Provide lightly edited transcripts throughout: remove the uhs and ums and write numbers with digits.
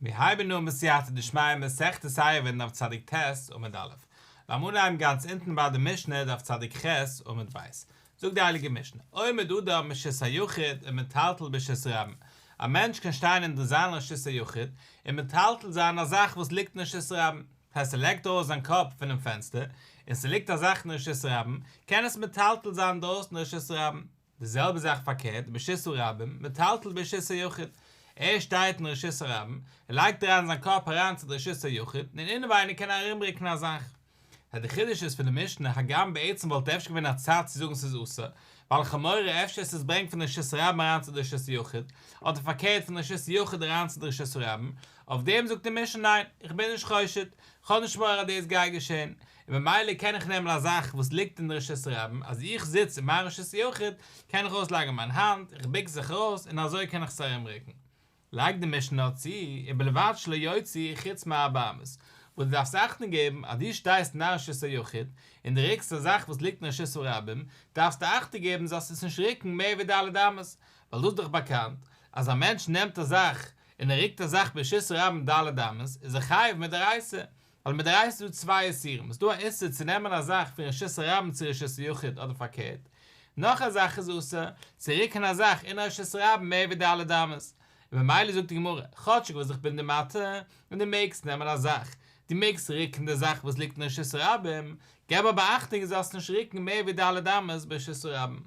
מיר הייבן אן בסייעתא דשמיא מסכת עירובין דף צדיק ט עמוד א'. לאמיר אנהייבן גאנץ אונטן ביי די משנה דף צדיק ח עמוד ב'. זאגט די הייליגע משנה, עומד אדם ברשות היחיד ומטלטל ברשות הרבים, א מענטש קען שטיין אין זיין רשות היחיד און מטלטל זיין א זאך וואס ליגט אין רשות הרבים, דאס הייסט ער לייגט ארויס זיין קאפ פונעם פענסטער און ס'ליגט א זאך אין רשות הרבים, קען עס מטלטל זיין אינדרויסן אין רשות הרבים. די זעלבע זאך פארקערט, ברשות הרבים, מטלטל ברשות היחיד. ער שטייט אין רשות הרבים, ער לייגט אריין זיין קאפ אריין צו די רשות היחיד, און אינעווייניג קען ער ארומרוקן א זאך. די די חידוש איז פון די משנה, הגם בעצם וואלט אפשר געווען א צד צו זאגן ס'איז אסור, ווייל כ'האב מורא אפשר עס איז ברענגט פון די רשות הרבים אריין צו די רשות היחיד, אדער פארקערט פון די רשות היחיד אריין צו די רשות הרבים, אויף דעם זאגט די משנה ניין, איך בין נישט חושד, כ'האב נישט מורא אז דאס גייט געשען, און ממילא קען איך נעמען א זאך וואס ליגט אין די רשות הרבים, אז איך זיץ אין מיין רשות היחיד, קען איך אויסלייגן מיין האנט, איך בוק זיך ארויס, און אזוי קען איך עס ארומרוקן. לייגט די משנה נאר צו, ובלבד שלא יוציא חוץ מארבע אמות, וואס דו דארפסט אכטונג געבן אז דו שטייסט אין דיין רשות היחיד, און דו רוקסט א זאך וואס ליגט אין רשות הרבים, דארפסטו אכטונג געבן זאלסט עס נישט רוקן מער ווי ד' אמות, ווייל דאס איז דאך באקאנט, אז א מענטש נעמט א זאך, און ער רוקט א זאך ברשות הרבים ד' אמות, איז ער חייב מדאורייתא, ווייל מדאורייתא איז דא צוויי איסורים, ס'איז דא א איסור צו נעמען א זאך פון רשות הרבים צו רשות היחיד אדער פארקערט, נאך א זאך איז אסור, צו רוקן א זאך אין רשות הרבים מער ווי ד' אמות, און ממילא זאגט די גמרא, כאטשיג וואס איך בין דיר מתיר, און דו מעגסט נעמען א זאך, דו מעגסט רוקן די זאך וואס ליגט אין רשות הרבים, געב אבער אכטונג זאלסט נישט רוקן מער ווי ד' אמות ברשות הרבים.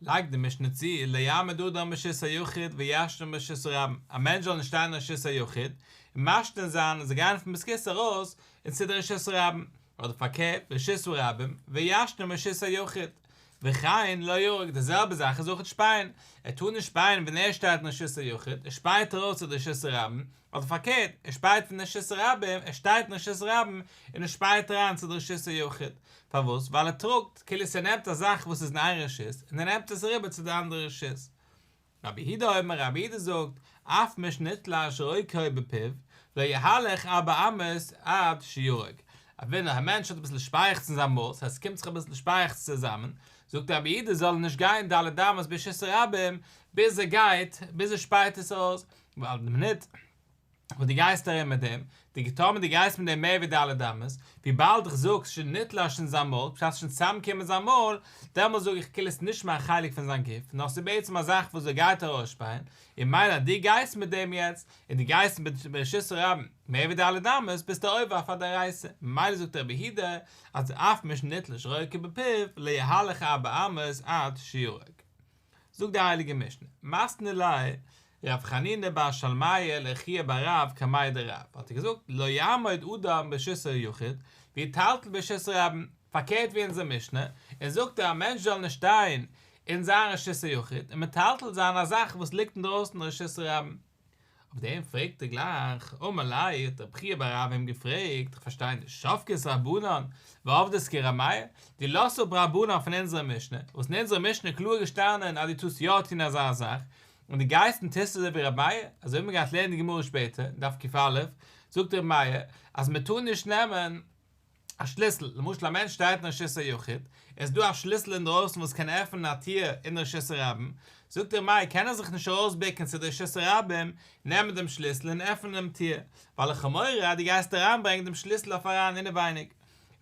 לייגט די משנה צו, לא יעמוד אדם ברשות היחיד וישתין ברשות הרבים, א מענטש זאל נישט שטיין אין רשות היחיד און משתין זיין און זיך גיין פון בית הכסא ארויס און צו די רשות הרבים, אדער פארקערט ברשות הרבים וישתין ברשות היחיד, וכן לא ירוק, די זעלבע זאך איז אויך שפייען, ער טאר נישט שפייען ווען ער שטייט אין רשות היחיד, ער שפייט ארויס צו די רשות הרבים, אדער פארקערט, ער שפייט פון רשות הרבים, ער שטייט אין רשות הרבים, און ער שפייט אריין צו די רשות היחיד. פארוואס? ווייל ער טראגט, כאילו ער נעמט א זאך וואס איז אין איין רשות, און ער נעמט עס אריבער צו די אנדערע רשות. רבי יהודה אומר, רבי יהודה זאגט, אף משנתלש רוקו בפיו, לא יהלך ארבע אמות עד שירוק. ווען א מענטש האט אביסל שפייעכץ אין זיין מויל, ס'הייסט ס'קומט זיך אביסל שפייעכץ צוזאמען, זאגט רבי יהודה זאל ער נישט גיין ד' אמות ברשות הרבים, ביז ער גייט, ביז ער שפייט עס אויס. ווייל די מינוט וואס דו גייסט ארום מיט דעם, די טאמער דו גייסט מיט דעם מער ווי ד' אמות, וויבאלד איך זאג ס'שוין נתלש אין זיין מויל, בשעת ס'שוין צוזאמגעקומען אין זיין מויל, דעמאלס זאג איך כאילו ס'איז נישט מער א חלק פון זיין גוף, נאר ס'איז בעצם א זאך וואס ער גייט ארויסשפייען, און ממילא אז דו גייסט מיט דעם יעצט, און דו גייסט ברשות הרבים מער ווי ד' אמות, ביסטו עובר אויף א דאורייתא, ממילא זאגט רבי יהודה אז אף משנתלש רוקו בפיו, לא יהלך ארבע אמות עד שירוק. זאגט די הייליגע משנה, מתני ליה רב חנינא בר שלמיא לחייא בר רב קמיה דרב, האט ער געזאגט, לא יעמוד אדם ברשות היחיד ויטלטל ברשות הרבים, פארקערט ווי אונזער משנה, און זאגט ער א מענטש זאל נישט שטיין אין זיין רשות היחיד און מטלטל זיין א זאך וואס ליגט אינדרויסן רשות הרבים. אויף דעם פרעגט ער גלייך, אמר ליה, האט רב חייא בר רב אים געפרעגט, איך פארשטיי נישט, שבקת רבנן ועבדת כר' מאיר, דו לאזט אפ רבנן פון אונזערע משנה, וואס אין אונזערע משנה איז קלאר געשטאנען אז דו טארסט יא טון אזא זאך, און דו גייסט און טוסט אזוי ווי ר' מאיר, אזוי ווי מען גייט לערנען די גמרא שפעטער, דף קא, זאגט ר' מאיר אז מען טאר נישט נעמען א שליסל, למשל א מענטש שטייט אין רשות היחיד, עס איז דא א שליסל אינדרויסן וואס קען עפענען א טיר אין רשות הרבים, זאגט ר' מאיר קען ער זיך נישט ארויסבוקן צו די רשות הרבים, נעמען דעם שליסל און עפענען דעם טיר, ווייל איך האב מורא אז דו גייסט אריינברענגען דעם שליסל אויף אריין אינעווייניג.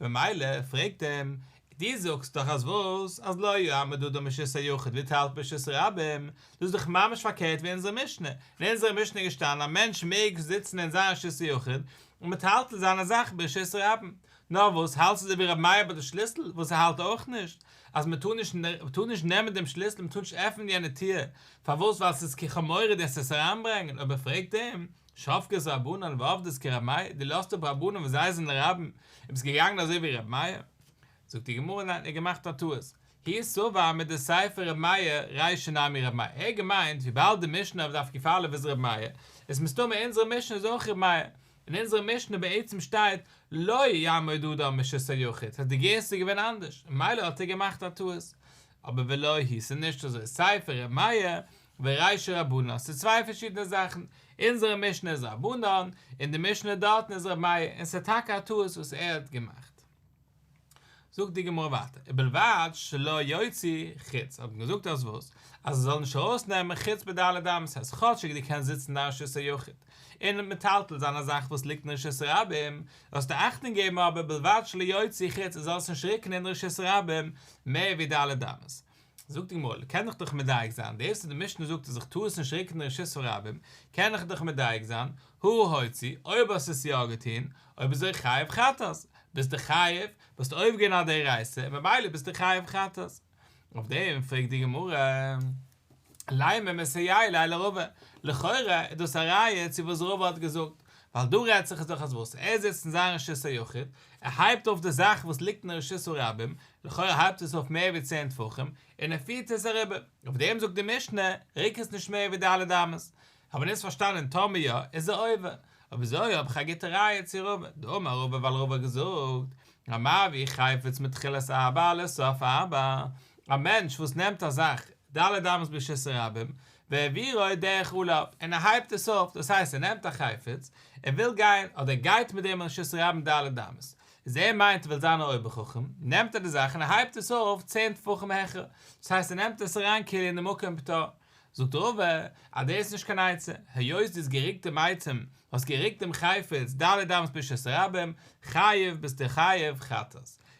ממילא פרעגט אים, דו זאגסט דאך אז וואס? אז לא יעמוד אדם ברשות היחיד ויטלטל ברשות הרבים, דאס איז דאך ממש פארקערט ווי אונזער משנה, אין אונזערע משנה איז געשטאנען א מענטש מעג זיצן אין זיין רשות היחיד און מטלטל זיין א זאך ברשות הרבים. נאר וואס, האלטסט אזוי ווי רבי מאיר ביי די שליסל, וואס ער האלט אויך נישט אז מען טאר נישט מען טאר נישט נעמען דעם שליסל, מען טאר נישט עפענען יענע טיר, פארוואס ווייל ס'איז כי כ'האב מורא דו'סט עס אריינברענגען, אבער פרעגט אים, שבקת רבנן ועבדת כרבי מאיר, דו לאזט אפ רבנן וואס זיי זענען רבים, און ביסט געגאנגען אזוי ווי רבי מאיר? זאגט די גמרא ניין, ער האט געמאכט א טעות, הוא סבר מדסיפא ר' מאיר רישא נמי ר' מאיר, ער האט געמיינט וויבאלד די משנה אויף דף קא איז ר' מאיר, איז מסתמא אונזערע משנה איז אויך ר' מאיר, אין אונזערע משנה בעצם שטייט לא יעמוד אדם ברשות היחיד, ס'הייסט די גירסא איז געווען אנדערש, ממילא האט ער געמאכט א טעות, אבער ולא היא ס'איז נישט אזוי, סיפא ר' מאיר ורישא רבנן, ס'איז צוויי פארשידענע זאכן, אונזערע משנה איז רבנן, און די משנה דארטן איז ר' מאיר, און ס'איז טאקע א טעות וואס ער האט געמאכט. זאגט די גמרא ווייטער, ובלבד שלא יוציא חוץ, האט מען געזאגט אז וואס? אז ער זאל נישט ארויסנעמען חוץ מד' אמות, ס'הייסט כאטשיג דו קענסט זיצן אין דיין רשות היחיד און מטלטל זיין א זאך וואס ליגט אין רשות הרבים, זאלסטו אכטונג געבן אבער בלבד שלא יוציא חוץ ער זאל עס נישט רוקן אין רשות הרבים מער ווי ד' אמות. זאגט די גמרא, קען איך דאך מדייק זיין, דאס וואס די משנה זאגט אז איך טאר עס נישט רוקן אין רשות הרבים, קען איך דאך מדייק זיין, הא הוציא, אויב האסט עס יא געטון, אויב אזוי חייב חטאת, ביסטו חייב, ביסט עובר געווען א דאורייתא, און ממילא ביסטו חייב חטאת. אויף דעם פרעגט די גמרא, לימא מסייע ליה לרבא, לכאורה איז דאס א ראיה צו וואס רבא האט געזאגט, ווייל דא רעדט זיך עס דאך אז וואס, ער זיצט אין זיין רשות היחיד, ער הייבט אויף די זאך וואס ליגט אין רשות הרבים, לכאורה הייבט עס אויף מער ווי צען טפחים, און ער פירט עס אריבער, אויף דעם זאגט די משנה, רוק עס נישט מער ווי ד' אמות. האבן אונז פארשטאנען טאמער יא, איז ער עובר. אויב אזוי האב איך א גוטע ראיה צו רבא, דאמר רבא ווייל רבא האט געזאגט, המעביר חפץ מתחילת ארבע לסוף ארבע, א מענטש וואס נעמט א זאך ד' אמות ברשות הרבים, והעבירו דרך עליו, און ער הייבט עס אויף, דאס הייסט ער נעמט א חפץ, ער וויל גיין, אדער ער גייט מיט דעם אין רשות הרבים ד' אמות, איז ער מיינט ער וויל זיין א אויבער חכם, נעמט ער די זאך און ער הייבט עס אויף צען טפחים העכער, דאס הייסט ער נעמט עס אריין כאילו אין די מקום פטור. זאגט רבא אז דאס איז נישט קיין עצה, היות דו האסט גערוקט דעם אייטעם, האסט גערוקט דעם חפץ ד' אמות ברשות הרבים, חייב ביסטו חייב חטאת.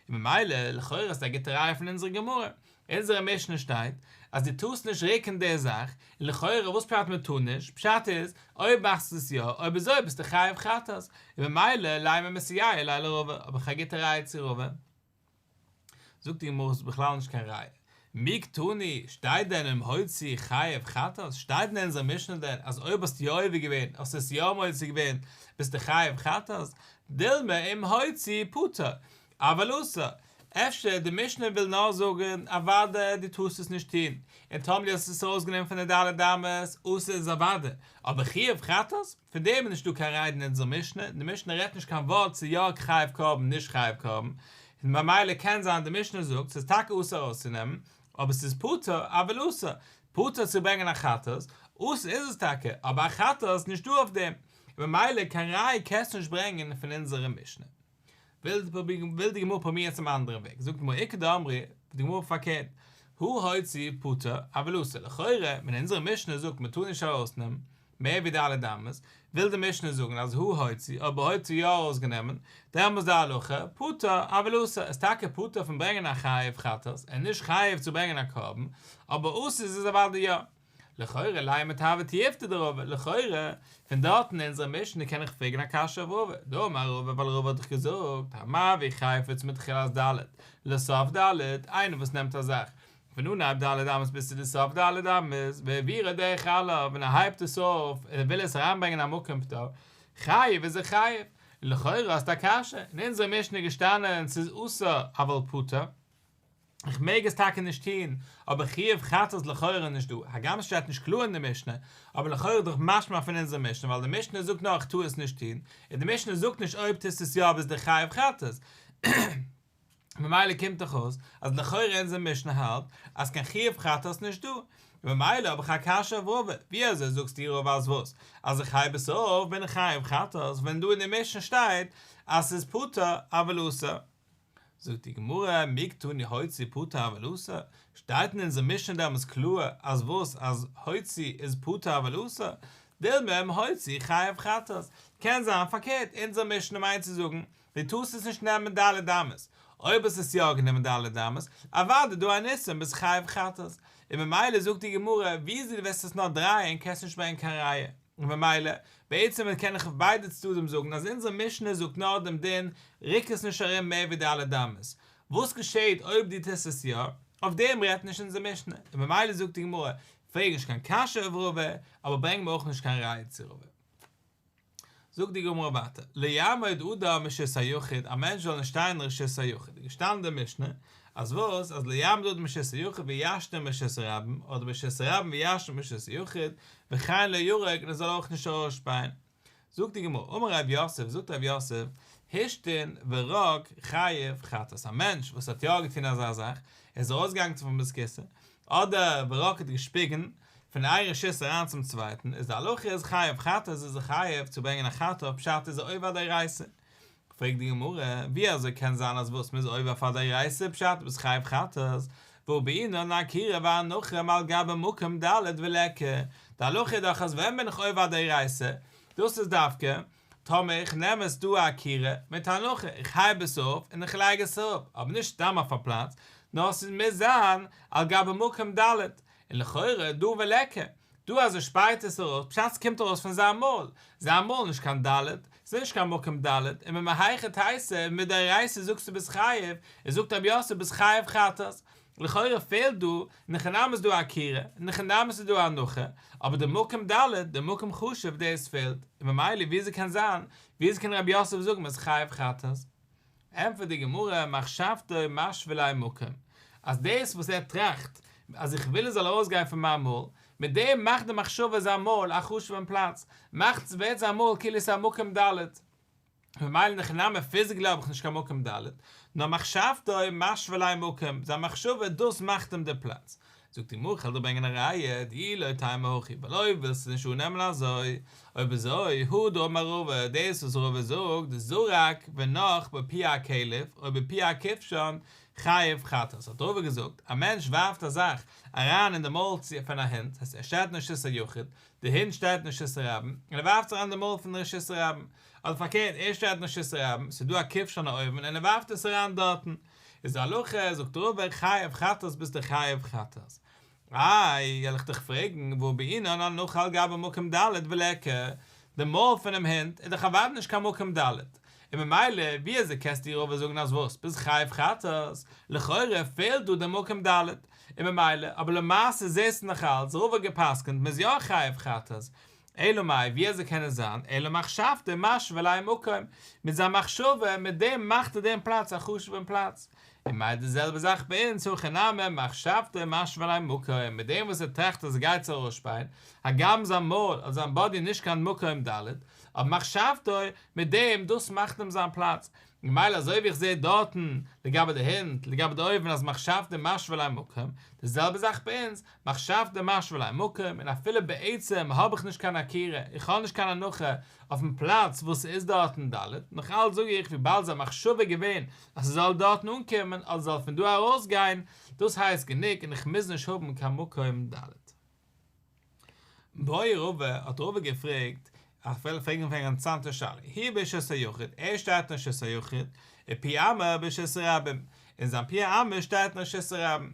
און ממילא לכאורה איז א גוטע ראיה פון אונזערע גמרא. אונזערע משנה שטייט אז דו טארסט נישט רוקן די זאך, און לכאורה וואס פשט מען טאר נישט? פשט איז, אויב מאכסטו עס יא, אויב אזוי ביסטו חייב חטאת, און ממילא לימא מסייע ליה לרבא, האב איך א גוטע ראיה צו רבא. זאגט די גמרא ס'איז בכלל נישט קיין ראיה. מי קתני, שטייט דען אם הוציא חייב חטאת? שטייט אין אונזער משנה דען אז אויב האסטו יא עובר געווען, האסטו עס יא מוציא געווען, ביסטו חייב חטאת? דילמא אם הוציא פטור, אבל אסור. אפשר די משנה וויל נאר זאגן אוודאי דו טארסט עס נישט טון, און טאמער דו האסט עס ארויסגענומען פון די ד' אמות, אסור איז אוודאי, אבער חיוב חטאת? פון דעם איז נישטא קיין רייד אין אונזער משנה, די משנה רעדט נישט קיין ווארט צו יא חייב קרבן נישט חייב קרבן, און ממילא קען זיין די משנה זאגט ס'איז טאקע אסור ארויסצונעמען, אבער ס'איז פטור אבל אסור, פטור צו ברענגען א חטאת, אסור איז עס טאקע, אבער א חטאת איז נישטא אויף דעם, און ממילא קיין ראיה קענסטו נישט ברענגען פון אונזערע משנה. וויל די גמרא פרובירן צום אנדערן וועג, זאגט די גמרא איכא דאמרי, די גמרא פארקערט, הא הוציא פטור אבל אסור, לכאורה ווען אונזערע משנה זאגט מען טאר נישט ארויסנעמען מער ווי ד' אמות, וויל די משנה זאגן אז הא הוציא, אויב ער האט יא ארויסגענומען, דעמאלס די הלכה, פטור אבל אסור, איז טאקע פטור פון ברענגען א חייב חטאת, און נישט חייב צו ברענגען א קרבן, אבער אסור איז עס אוודאי יא. לכאורה לימא תיהוי תיובתא דרבא, לכאורה, פון דארטן אין אונזערע משנה קען איך פרעגן א קשיא אויף רבא, דאמר רבא ווייל רבא האט דאך געזאגט, המעביר חפץ מתחילת ד' לסוף ד', איינער וואס נעמט א זאך פון אנהייב ד' אמות ביז צו די סוף ד' אמות, והעבירו דרך עליו, און ער הייבט עס אויף און ער וויל עס אריינברענגען אין א מקום פטור, חייב איז ער חייב, און לכאורה האסטו א קשיא, אין אונזערע משנה איז געשטאנען ס'איז אסור אבל פטור. איך מעג עס טאקע נישט טון, אבער חיוב חטאת איז לכאורה נישט דא, הגם עס שטייט נישט קלאר אין די משנה, אבער לכאורה איז דאך משמע פון אונזער משנה, ווייל די משנה זאגט נאר איך טאר עס נישט טון, און די משנה זאגט נישט אויב טוסט עס יא ביסט דו חייב חטאת. ממילא קומט דאך אויס אז לכאורה אונזער משנה האלט אז קיין חיוב חטאת איז נישט דא, און ממילא האב איך א קשיא אויף רבא, ווי אזוי זאגסטו רבא אז וואס? אז איך הייב עס אויף בין איך חייב חטאת, ווען דא אין די משנה שטייט אז ס'איז פטור אבל אסור? זאגט די גמרא, מי קתני הוציא פטור אבל אסור, שטייט אין אונזער משנה דעמאלטס קלאר אז וואס אז הוציא איז פטור אבל אסור, דילמא אם הוציא חייב חטאת, קען זיין פארקערט, אונזער משנה מיינט צו זאגן, דו טארסט עס נישט נעמען ד' אמות, אויב האסט עס יא גענומען ד' אמות, אוודאי דא אן איסור ביסט חייב חטאת, און ממילא זאגט די גמרא, וויאזוי דו וועסט עס נאר דרייען קענסטו נישט ברענגען קיין ראיה. און ממילא, בעצם קען איך אויף ביידע צדדים זאגן אז אונזער משנה זאגט נאר דעם דין, רוק עס נישט ארום מער ווי ד' אמות. וואס געשעהט אויב דו טוסט עס יא? אויף דעם רעדט נישט אונזער משנה. און ממילא זאגט די גמרא, פרעג נישט קיין קשיא אויף רבא, אבער ברענג מיר אויך נישט קיין ראיה צו רבא. זאגט די גמרא ווייטער, לא יעמוד אדם ברשות היחיד, א מענטש זאל נישט שטיין אין רשות היחיד, איז געשטאנען אין די משנה, אז וואס? אז לא יעמוד אדם ברשות היחיד וישתין ברשות הרבים, אדער ברשות הרבים וישתין ברשות היחיד, וכן לא ירוק, און ער זאל אויך נישט ארויסשפייען. זאגט די גמרא, אמר רב יוסף, זאגט רב יוסף, השתין ורק חייב חטאת, א מענטש וואס האט יא געטון אזא זאך, ער איז ארויסגעגאנגען פון בית כסא, אדער ורק האט געשפיגן פון איין רשות אריין צום צווייטן, איז די הלכה איז חייב חטאת, איז ער חייב צו ברענגען א חטאת, פשט איז ער עובר א דאורייתא. פרעגט די גמרא, ווי אזוי קען זיין אז וואס מ'איז עובר אויף א דאורייתא פשט ביסט חייב חטאת, והא בעינן עקירה והנחה מעל גבי מקום ד' וליכא, די הלכה איז דאך אז ווען בין איך עובר א דאורייתא, דאס איז דווקא טאמער איך נעם עס דא א עקירה מיט הנחה, איך הייב עס אויף און איך לייג עס אראפ, אבער נישט סתם אויף א פלאץ, נאר עס מוז זיין על גבי מקום ד', און לכאורה דא וליכא, דא אז ער שפייט עס ארויס, פשט ס'קומט ארויס פון זיין מויל, זיין מויל נישט קיין ד', ס'איז נישט קיין מקום ד', און מהיכי תיתי, מדאורייתא זאגסטו ביסט חייב, און זאגט רב יוסף ביסט חייב חטאת, לכאורה פעלט דא, אין הכי נמי איז דא א עקירה, אין הכי נמי איז דא א הנחה, אבער די מקום ד', די מקום חשוב דאס פעלט, און ממילא וויאזוי קען זיין, וויאזוי קען רב יוסף זאגן מ'איז חייב חטאת? ענטפערט די גמרא, מחשבתו משוה ליה מקום, אז דאס וואס ער טראכט אז איך וויל עס זאל ארויסגיין פון מיין מויל, מיט דעם מאכט די מחשבה זיין מויל א חשוב'ן פלאץ, מאכט ווערט זיין מויל כאילו עס איז א מקום ד'. ממילא אין הכי נמי פיזיקלי האב איך נישט קיין מקום ד', נאר מחשבתו משוה ליה מקום, זיין מחשבה דאס מאכט אים די פלאץ. זאגט די גמרא כ'וועל דיר ברענגען א ראיה, דאי לא תימא הכי, ווייל אויב ווילסטו נישט אננעמען אזוי, אויב אזוי, הא דאמר רבא, דאס וואס רבא זאגט, זרק ונח בפי הכלב או בפי הכבשן חייב חטאת, האט רבא געזאגט, א מענטש ווארפט א זאך אריין אין די מויל פון א הונט, הייסט ער שטייט אין רשות היחיד, די הונט שטייט אין רשות הרבים, און ער ווארפט עס אריין אין די מויל פון רשות הרבים, אדער פארקערט, ער שטייט אין רשות הרבים, ס'איז דא א כבשן א אויוון און ער ווארפט עס אריין דארטן, איז די הלכה, זאגט רבא, חייב חטאת ביסטו חייב חטאת. איי, וועל איך דיך פרעגן, והא בעינן הנחה על גבי מקום ד' וליכא, די מויל פונעם הונט איז דאך אוודאי נישט קיין מקום ד', און ממילא ווי אזוי קענסטו רבא זאגן אז וואס, ביסט חייב חטאת, לכאורה פעלט דא די מקום ד', און ממילא, אבער למעשה זעסטו נאך אלץ, רבא האט גע'פסק'נט מ'איז יא חייב חטאת, אלא מאי, ווי אזוי קען עס זיין, אלא מחשבתו משוה ליה מקום, מיט זיין מחשבה, מיט דעם מאכט ער דעם פלאץ א חשוב'ן פלאץ. און ממילא די זעלבע זאך ביי אונז, הכא נמי, מחשבתו משוה ליה מקום, מיט דעם וואס ער טראכט אז ער גייט עס ארויסשפייען, הגם זיין מויל אדער זיין באדי איז נישט קיין מקום ד', אבער מחשבתו, מיט דעם, דאס מאכט אים זיין פלאץ. ממילא אזוי ווי איך זע דארטן לגבי די הונט, לגבי די אויוון אז מחשבתו משוה ליה מקום, די זעלבע זאך ביי אונז, מחשבתו משוה ליה מקום, און אפילו בעצם האב איך נישט קיין עקירה, איך האב נישט קיין הנחה אויפן פלאץ וואס ס'איז דארטן ד', נאך אלץ זאג איך וויבאלד זיין מחשבה איז געווען אז ס'זאל דארטן אנקומען אדער ס'זאל פון דא ארויסגיין, דאס הייסט גענוג און איך מוז נישט האבן קיין מקום ד'. בעי רבא, האט רבא געפרעגט, איך וועל פרעגן פון א אינטערעסאנטע שאלה, הוא ברשות היחיד, ער שטייט אין רשות היחיד, ופי אמה ברשות הרבים, און זיין פי אמה שטייט אין רשות הרבים.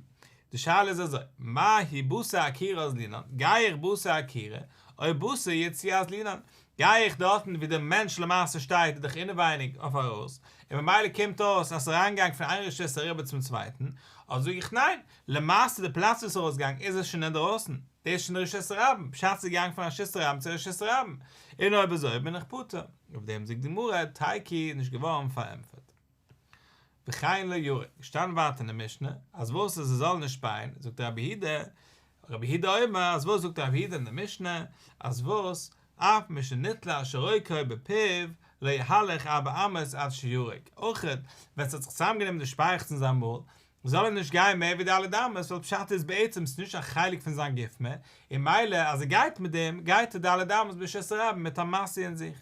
די שאלה איז אזוי, מהו בתר עקירה אזלינן, גיי איך בתר עקירה, או בתר יציאה אזלינן, גיי איך דארטן ווי דער מענטש למעשה שטייט איז דאך אינעווייניג אויף ארויס, און ממילא קומט אויס אז ס'איז אריינגעגאנגען פון איין רשות אריבער צום צווייטן, אדער זאג איך ניין, למעשה די פלאץ וואס איז ארויסגעגאנגען איז עס שוין אינדערויסן, דאס איז שוין רשות הרבים, פשט ס'איז געגאנגען פון רשות הרבים צו רשות הרבים, און אויב אזוי בין איך פטור. אויף דעם זאגט די גמרא, תיקו נישט געווארן פארענטפערט. וכן לא ירוק, געשטאנען ווייטער אין די משנה, אז וואס אז עס זאל נישט שפייען, זאגט רבי יהודה, רבי יהודה אומר, אז וואס זאגט רבי יהודה אין די משנה, אז וואס, אף משניטלה שרוקו בפיו, לא יהלך ארבע אמות עד שירוק, אויכעט ווען ס'האט זיך צוזאמגענומען די שפייעכץ אין זיין מויל, זאל ער נישט גיין מער ווי ד' אמות, ווייל פשט איז בעצם ס'איז נישט א חלק פון זיין גוף מער, און ממילא אז ער גייט מיט דעם, גייט ער ד' אמות ברשות הרבים מיט א משא אין זיך.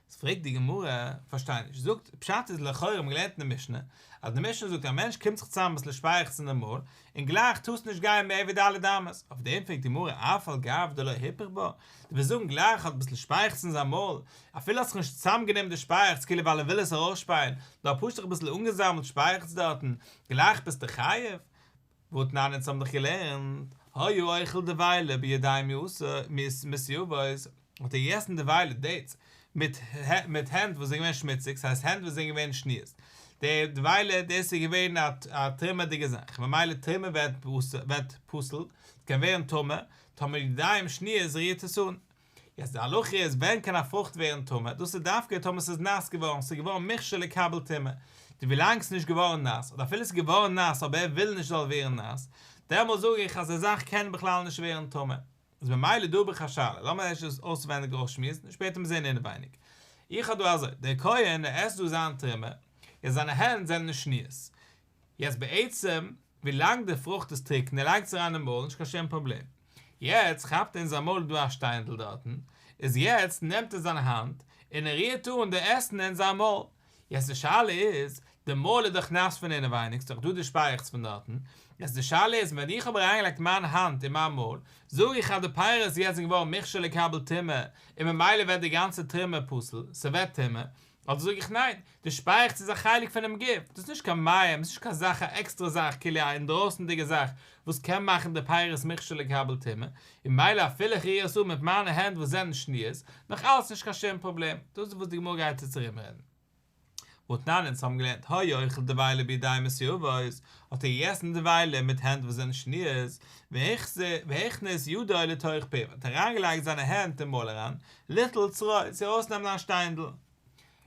איז פרעגט די גמרא, פארשטיי נישט, זאגט, פשט איז לכאורה האבן געלערנט אין די משנה, אז די משנה זאגט א מענטש קומט זיך צוזאם אביסל שפייעכץ אין די מויל, און גלייך טארסט נישט גיין מער ווי ד' אמות, אויף דעם פרעגט די גמרא אף על גב דלא היפוך בה, דו ווילסט זאגן גלייך האט אביסל שפייעכץ אין זיין מויל, אפילו האט זיך נישט צוזאמגענומען די שפייעכץ כאילו ווייל ער וויל עס ארויסשפייען, נאר פשוט זיך אביסל אנגעזאמלט שפייעכץ דארטן, גלייך ביסטו חייב? והתנן אונז האבן דאך געלערנט, היה אוכל דבילה בידיים מסואבות, האט ער געגעסן דבילה, דעיטס, מיט מיט הענט וואס זענען געווען שמוציג, ס'הייסט הענט וואס זענען געווען שניות, די דבילה דאס איז געווען א תרומה'דיגע זאך, ממילא תרומה ווערט ווערט פסול, ס'קען ווערן טמא, טאמער ידיים שניות רירט עס אן. יעצט די הלכה איז ווען קען א פרוכט ווערן טמא, דאס איז דווקא טאמער ס'איז נאס געווארן, ס'איז געווארן מוכשר לקבל טומאה, די ווילאנג ס'איז נישט געווארן נאס, אדער אפילו ס'איז געווארן נאס אבער ער וויל נישט ס'זאל ווערן נאס, דעמאלס זאג איך אז די זאך קען בכלל נישט ווערן טמא. איז ממילא דא האב איך א שאלה, לאמיר ערשט דאס אויסווענדיג אויסשמועסן און שפעטער מיר זעהן אינעווייניג. איך האב דא אזוי, דער כהן ער עסט דא זיין תרומה, און זיינע הענט זענען שניות. יעצט בעצם ווילאנג די פרוכט איז טרוקן ער לייגט עס אריין אין מויל נישט קיין שום פראבלעם. יעצט כאפט ער אין זיין מויל איז דא א שטיינדל דארטן, איז יעצט נעמט ער זיין האנט און ער רירט אן די עסן אין זיין מויל. יעצט די שאלה איז, די מויל איז דאך נאס פון אינעווייניג, ס'איז דאך דא די שפייעכץ פון דארטן, יעצט די שאלה איז, ווען איך האב אריינגעלייגט מיין האנט אין מיין מויל, זאג איך אז די פירות יעצט זענען געווארן מוכשר לקבל טומאה, און ממילא ווערט די גאנצע תרומה פסול, ס'ווערט טמא, אדער זאג איך ניין, די שפייעכץ איז א חלק פונעם גוף, דאס איז נישט קיין מים, ס'איז נישט קיין זאך א עקסטערע זאך כאילו א אינדרויסנדיגע זאך וואס קען מאכן די פירות מוכשר לקבל טומאה, און ממילא אפילו איך ריר עס אן מיט מיינע הענט וואס זענען שניות, נאך אלץ נישט קיין שום פראבלעם, דאס איז וואס די גמרא גייט יעצט ארומרעדן. והתנן אונז האבן געלערנט היה אוכל דבילה בידיים מסואבות, האט ער געגעסן דבילה מיט הענט וואס זענען שניות, והכניס ידו לתוך פיו, האט ער אריינגעלייגט זיינע הענט אין מויל אריין, ליטול צרור, צו ארויסנעמען א שטיינדל.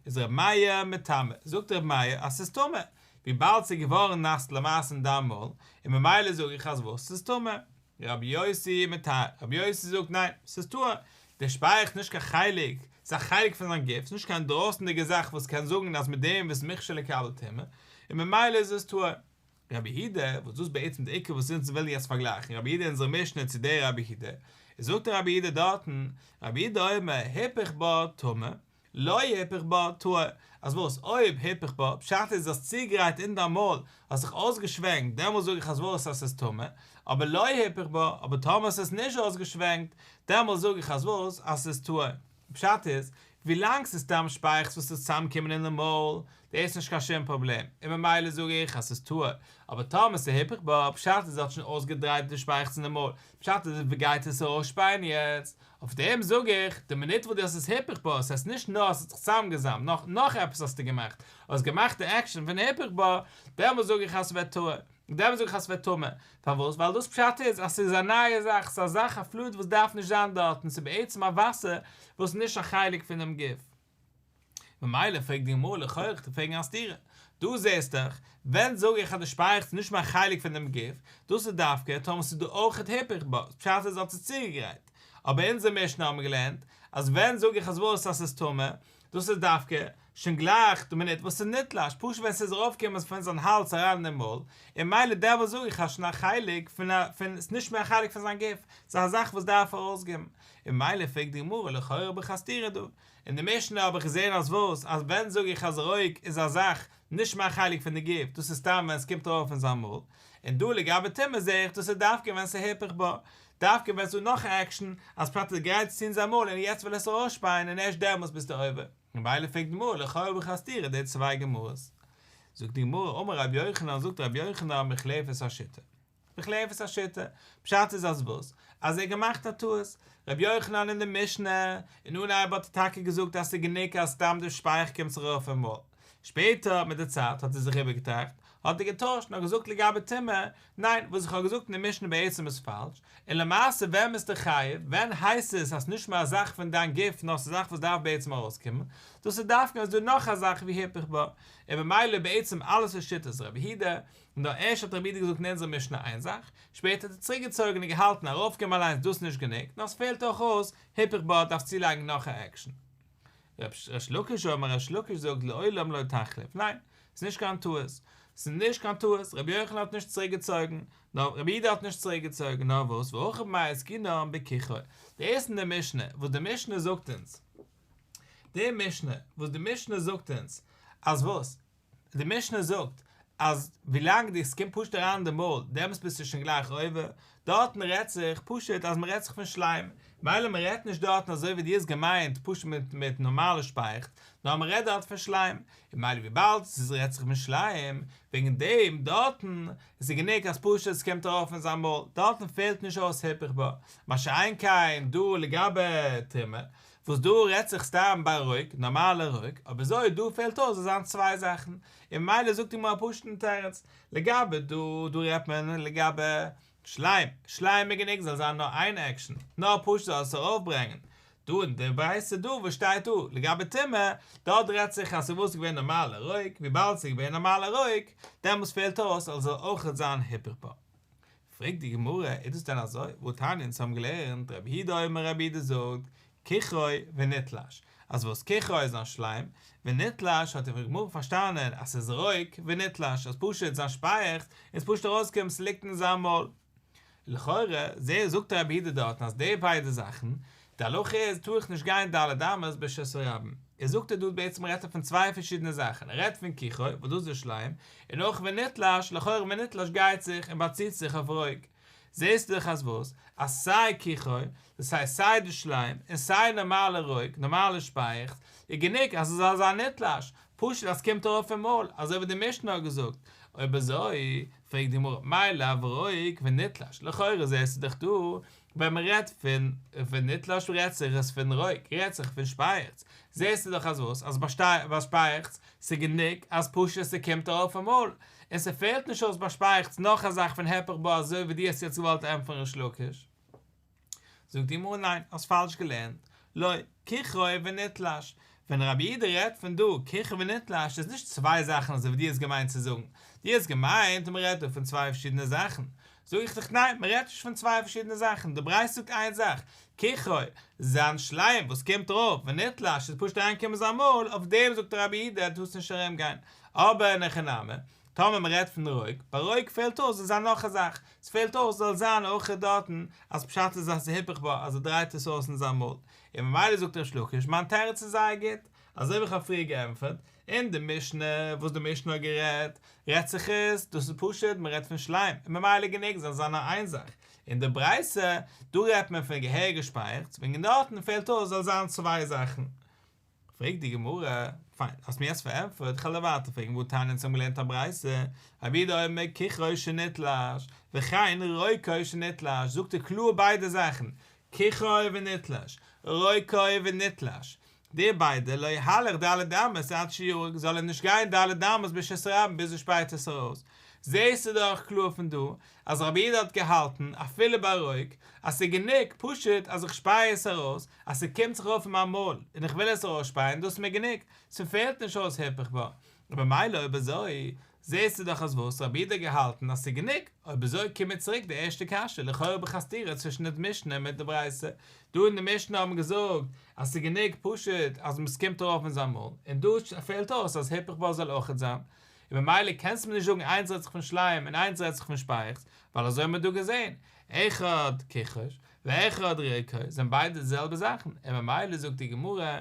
איז ר' מאיר מטמא, זאגט ר' מאיר אז ס'איז טמא, וויבאלד ס'איז געווארן נאס למעשה אין דיין מויל, און ממילא זאג איך אז וואס? ס'איז טמא. רבי יוסי מטהר, רבי יוסי זאגט ניין, ס'איז טהור, דער שפייעכץ איז נישט קיין חלק, ס'איז א חלק פון זיין גוף, ס'איז נישט קיין דרויסנדיגע זאך וואס קען זאגן אז מיט דעם איז מוכשר לקבל טומאה, און ממילא איז עס טהור. רבי יהודה, וואס דאס איז בעצם די עיקר וואס אונז ווילן יעצט פארגלייכן רבי יהודה אונזערע משנה צו דער רבי יהודה, איז זאגט דער רבי יהודה דארטן, רבי יהודה אומר היפך בה טמא, לא היפך בה טהור, אז וואס אויב היפך בה, פשט איז האסט צוגעגרייט אין דיין מויל, האסט זיך אויסגעשווענקט, דעמאלס זאג איך אז וואס אז ס'איז טמא, אבער לא היפך בה, אבער טאמער האסט עס נישט אויסגעשווענקט, דעמאלס זאג איך אז וואס אז ס'איז טהור. פשט איז, ווילאנג ס'איז סתם שפייעכץ וואס איז צוזאמגעקומען אין די מויל, דאס איז נישט קיין שום פראבלעם, און ממילא זאג איך אז ס'איז טהור, אבער טאמער ס'איז היפך בה, פשט איז האט שוין אויסגעדרייט די שפייעכץ אין די מויל, פשט איז ווי גייט עס ארויסשפייען יעצט? אויף דעם זאג איך, די מינוט וואס דו האסט עס היפך בה, ס'הייסט נישט נאר אז ס'האט זיך צוזאמגעזאמט, נאר נאך עפעס האסטו געמאכט, האסט געמאכט די עקשאן פון היפך בה, דעמאלס זאג איך אז ס'ווערט טהור, דעמאלס זאג איך אז ס'ווערט טמא, פארוואס? ווייל דאס פשט איז אז ס'איז א נייע זאך, ס'איז א זאך א פלואיד וואס דארף נישט זיין דארטן, ס'איז בעצם א וואסער וואס איז נישט א חלק פונעם גוף. ממילא פרעגט די גמרא לכאורה איך פרעגן א סתירה, דא זעסט דאך, ווען זאג איך אז די שפייעכץ איז נישט מער א חלק פון דעם גוף, דאס איז דווקא טאמער ס'איז דא אויכעט היפך בה, פשט איז האט עס צוגעגרייט, אבער אונזער משנה האבן מיר געלערנט אז ווען זאג איך אז וואס אז ס'איז טמא, דאס איז דווקא שוין גלייך די מינוט וואס ס'איז נתלש, פשוט ווען ס'איז ארויפגעקומען פון זיין האלז אריין אין דעם מויל, און ממילא דעמאלס זאג איך אז שוין א חלק פון א פון ס'איז נישט מער א חלק פון זיין גוף, ס'איז א זאך וואס דארף ארויסגיין, און ממילא פרעגט די גמרא לכאורה האב איך א סתירה דא, אין די משנה האב איך געזען אז וואס? אז ווען זאג איך אז רוק איז א זאך נישט מער א חלק פון די גוף, דאס איז סתם ווען עס קומט ארויף אין זיין מויל, און דא לגבי טומאה זעה איך דאס איז דווקא ווען ס'איז היפך בה, דווקא ווען ס'איז דא נאך א עקשן אז פשט ער גרייט עס צו אין זיין מויל און יעצט וויל ער עס ארויסשפייען און ערשט דעמאלס ביסטו עובר. ממילא פרעגט די גמרא לכאורה האב איך א סתירה די צוויי גמרות. זאגט די גמרא אמר רבי יוחנן זאגט רבי יוחנן מוחלפת השיטה. מוחלפת השיטה, פשט איז אז וואס? אז ער האט געמאכט א טעות. רבי יוחנן אין די משנה, אין אנהייב האט ער טאקע געזאגט אז ס'איז גענוג אז סתם די שפייעכץ קומט ארויף אין מויל. שפעטער מיט די צייט האט ער זיך איבערגעטראכט, האט ער געטוישט און האט געזאגט לגבי טומאה, ניין, וואס איך האב געזאגט אין די משנה בעצם איז פאלש, און למעשה ווען ביסטו חייב, ווען הייסט עס אז ס'נישט מער א זאך פון דיין גוף נאר ס'איז א זאך וואס דארף בעצם ארויסקומען, דאס איז דווקא ווען ס'איז דא נאך א זאך ווי היפך בה, און ממילא בעצם אלעס איז שיטת רבי יהודה, נאר ערשט האט רבי יהודה געזאגט אין אונזער משנה איין זאך, שפעטער האט ער צוריק געצויגן און געהאלטן ארויפקומען אליינס דאס איז נישט גענוג, נאר עס פעלט אויך אויס היפך בה דארף צולייגן נאך א עקשן. ריש לקיש אמר ריש לקיש זאגט לעולם לא תחליף, ניין, ס'איז נישט קיין טעות, ס'איז נישט קיין טעות, רבי יוחנן האט נישט צוריק געצויגן, נאר רבי יהודה האט נישט צוריק געצויגן, נאר וואס והכא במאי עסקינן בכיחו, דאס אין די משנה, וואס די משנה זאגט אונז, די משנה, וואס די משנה זאגט אונז, אז וואס? די משנה זאגט אז ווילאנג די ס'קומט פשוט אריין אין די מויל דעמאלטס ביסטו שוין גלייך עובר, דארטן רעדט זיך פשוט אז מ'רעדט זיך פון שליים, מילא מ'רעדט נישט דארטן אזוי ווי דו האסט געמיינט פשוט מיט מיט נארמאלע שפייעכץ, נאר מ'רעדט דארט פון שליים, און מילא וויבאלד ס'רעדט זיך פון שליים, וועגן דעם דארטן איז גענוג אז פשוט ס'קומט ארויף אין זיין מויל, דארטן פעלט נישט אויס היפך בה, מה שאין כן דא לגבי תרומה, וואס דא רעדט זיך סתם ביי רוק, נארמאלע רוק, אבער אזוי דא פעלט אויס זאל זיין צוויי זאכן, און ממילא זאגט די גמרא א פשוט'ן תירוץ, לגבי דא, דא רעדט מען לגבי שליים, שליים איז גענוג זאל זיין נאר איין עקשן, נאר פשוט זאל עס ארויפברענגען, דא אין די ברייתא דא וואס שטייט דא לגבי טומאה, דארט רעדט זיך אז ס'וואס געווען נארמאלע רוק, וויבאלד ס'איז געווען נארמאלע רוק, דעמאלס פעלט אויס אז זאל אויכעט זיין היפך בה. פרעגט די גמרא, איז דאס דען אזוי? והתניא אונז האבן געלערנט, רבי יהודה אומר רבי יהודה זאגט, כיחו ונתלש, אז וואס כיחו איז זיין שליים, ונתלש האט די גמרא פארשטאנען אז ס'איז רוק ונתלש, אז פשוט זיין שפייעכץ איז פשוט ארויסגעקומען ס'ליגט אין זיין מויל. לכאורה זעה זאגט רבי יהודה דארטן אז די ביידע זאכן, די הלכה איז טאר איך נישט גיין ד' אמות ברשות הרבים. איז זאגט ער דא בעצם רעדט ער פון צוויי פארשידענע זאכן, ער רעדט פון כיחו וואס דאס איז שליים, און אויך ונתלש, לכאורה ונתלש גייט זיך און באציט זיך אויף רוק. זעסטו דאך אז וואס? אז סיי כיחו, דאס הייסט סיי די שליים, און סיי נארמאלע רוק, נארמאלע שפייעכץ, איז גענוג אז עס זאל זיין נתלש, פשוט אז ס'קומט ארויף אין מויל, אזוי ווי די משנה האט געזאגט. אויב אזוי, פרעגט די גמרא, מאי לאו רוק ונתלש, לכאורה זעסטו דאך דא, ווען מען רעדט פון ונתלש רעדט זיך עס פון רוק, רעדט זיך פון שפייעכץ, זעסטו דאך אז וואס? אז ביי שפייעכץ ס'גענוג אז פשוט ס'קומט ארויף אין מויל, און ס'פעלט נישט אויס ביי שפייעכץ נאך א זאך פון הפך בה אזוי ווי דו האסט יעצט געוואלט ענטפערן ריש לקיש. זאגט די גמרא ניין, האסט פאלש געלערנט, לא, כיחו ונתלש, ווען רבי יהודה רעדט פון דא כיחו ונתלש איז נישט צוויי זאכן אזוי ווי דו האסט געמיינט צו זאגן, דו האסט געמיינט אז מ'רעדט דא פון צוויי פארשידענע זאכן, זאג איך דיך ניין, מ'רעדט נישט פון צוויי פארשידענע זאכן, די ברייתא זאגט איין זאך, כיחו, זיין שליים וואס קומט ארויף, ונתלש איז פשוט אריינגעקומען אין זיין מויל, אויף דעם זאגט רבי יהודה טארסט נישט ארום גיין, אבער אין הכי נמי, טאמער מ'רעדט פון רוק, ביי רוק פעלט אויס זאל זיין נאך א זאך, ס'פעלט אויס זאל זיין אויך דארטן אז פשט איז אז ס'היפך בה אז ער דרייט עס אויס אין זיין מויל, און ממילא זאגט ריש לקיש מיין תירוץ איז זייער גוט, אזוי ווי איך האב פריער געענטפערט, אין די משנה וואס די משנה האט גערעדט, רעדט זיך עס, דאס איז פשוט מען רעדט פון שליים, און ממילא גענוג זאל זיין נאר איין זאך, אין די ברייתא, דא רעדט מען פון געהעריגע שפייעכץ, וועגן דארטן פעלט אויס זאל זיין צוויי זאכן. פרעגט די גמרא, פיין, האסט מיר יעצט פארענטפערט, איך וועל דיר ווייטער פרעגן, והתניא אונז האבן געלערנט א ברייתא, רבי יהודה אומר כיחו שנתלש, וכן רוקו שנתלש, זאגט ער קלאר ביידע זאכן, כיחו ונתלש, רוקו ונתלש, די ביידע לא יהלך ד' אמות עד שירוק, זאל ער נישט גיין ד' אמות ברשות הרבים ביז ער שפייט עס ארויס, זעהסטו דאך קלאר פון דא אז רבי יהודה האט געהאלטן אפילו ביי רוק אז ס'איז גענוג פשוט אז איך שפיי עס ארויס, אז ס'קומט זיך ארויף אין מיין מויל און איך וויל עס ארויסשפייען דאס איז מיר גענוג, ס'פעלט נישט אויס היפך בה, און במילא אויב אזוי זעהסטו דאך אז וואס רבי יהודה האט געהאלטן אז ס'איז גענוג, אויב אזוי קומט מיר צוריק די ערשטע קשיא, לכאורה האב איך א סתירה צווישן די משנה מיט די ברייתא, דא אין די משנה האט מען געזאגט אז ס'איז גענוג פשוט אז ס'קומט ארויף אין זיין מויל, און דא פעלט אויס אז היפך בה זאל אויכעט זיין, און ממילא קענסטו מיר נישט זאגן איינס רעדט זיך פון שליים און איינס רעדט זיך פון שפייעכץ, ווייל אזוי האט מען דא געזעהן, אחד כיחו ואחד רוקו זענען ביידע די זעלבע זאכן, און ממילא זאגט די גמרא,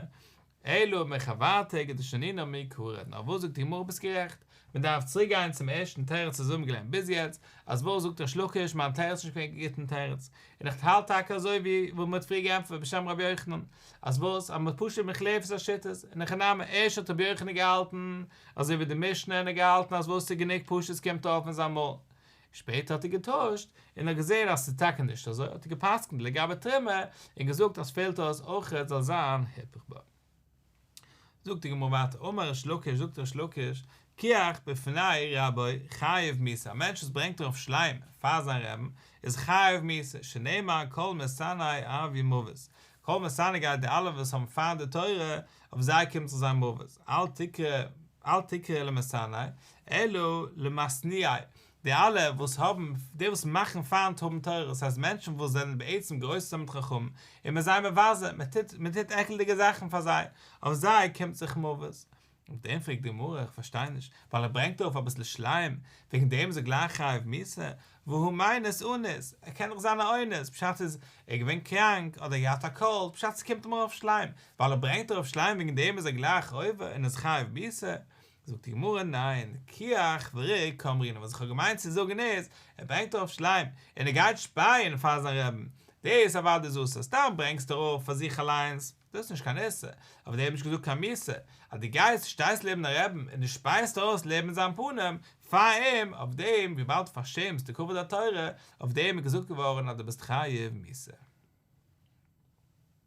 אלא מחוורתא כדשנינן מעיקרא, נאר וואס זאגט די גמרא ביסט גערעכט, מען דארף צוריק גיין צום ערשטן תירוץ אזוי האבן מיר געלערנט ביז יעצט, אז וואס זאגט ריש לקיש מיין תירוץ איז נישט געווען קיין גוטן תירוץ, און איך האלט טאקע אזוי ווי וואס מען האט פריער געענטפערט בשם רבי יוחנן, אז וואס אז מען האט פשוט מוחלפת השיטות, אין הכי נמי ערשט האט רבי יוחנן געהאלטן אזוי ווי די משנה און ער האט געהאלטן אז וואס איז גענוג פשוט ס'קומט ארויף אין זיין מויל, שפעטער האט ער געטוישט און האט געזען אז ס'איז טאקע נישט אזוי האט ער גע'פסק'נט לגבי תרומה און געזאגט אז פעלט אויס אויכעט זאל זיין היפך בה. זאגט די גמרא ווייטער אמר ריש לקיש זאגט ריש לקיש כיח בפני רבו חייב מיתה א מענטש וואס ברענגט ארויף שליים פאר זיין רעבן איז חייב מיתה שנאמר כל משנאי אב ימות כל משנאי גייט די אלע וואס האבן פיינט די תורה אויף זיי קומט זיך זיין מוות אל תקרא אל תקרא למשנאי אלא למשניאי די אלע וואס האבן, די וואס מאכן פיינט האבן תורה, דאס הייסט מענטשן וואס זענען בעצם גרויסע תלמידי חכמים, און מען איז זיי מבזה, מען טוט, מען טוט עקלדיגע זאכן פאר זיי, אויף זיי קומט זיך מוות. אויף דעם פרעגט די גמרא, איך פארשטיי נישט, ווייל ער ברענגט ארויף אביסל שליים, וועגן דעם איז ער גלייך חייב מיתה, והא מינוס אניס, ער קען דאך זיין א אונס, פשט איז, ער איז געווען קראנק, אדער ער האט געהאט א קאלד, פשט ס'קומט אים ארויף שליים, ווייל ער ברענגט ארויף שליים וועגן דעם איז ער גלייך עובר און איז חייב מיתה, זאגט די גמרא ניין, כיח וריק קאמרינן, וואס איך האב געמיינט צו זאגן איז, ער ברענגט ארויף שליים, און ער גייט שפייען פאר זיין רעבן, דאס אוודאי איז אסור, סתם ברענגסט ארויף פאר זיך אליינס, דאס איז נישט קיין איסור, אויף דעם האב איך נישט געזאגט קיין מיתה, אז דו גייסט שטייסט לעבן א רעבן און דו שפייסט ארויס לעבן זיין פנים, פאר אים, אויף דעם, וויבאלד דו פארשעמסט די כבוד התורה, אויף דעם איז געזאגט געווארן אז דו ביסט חייב מיתה.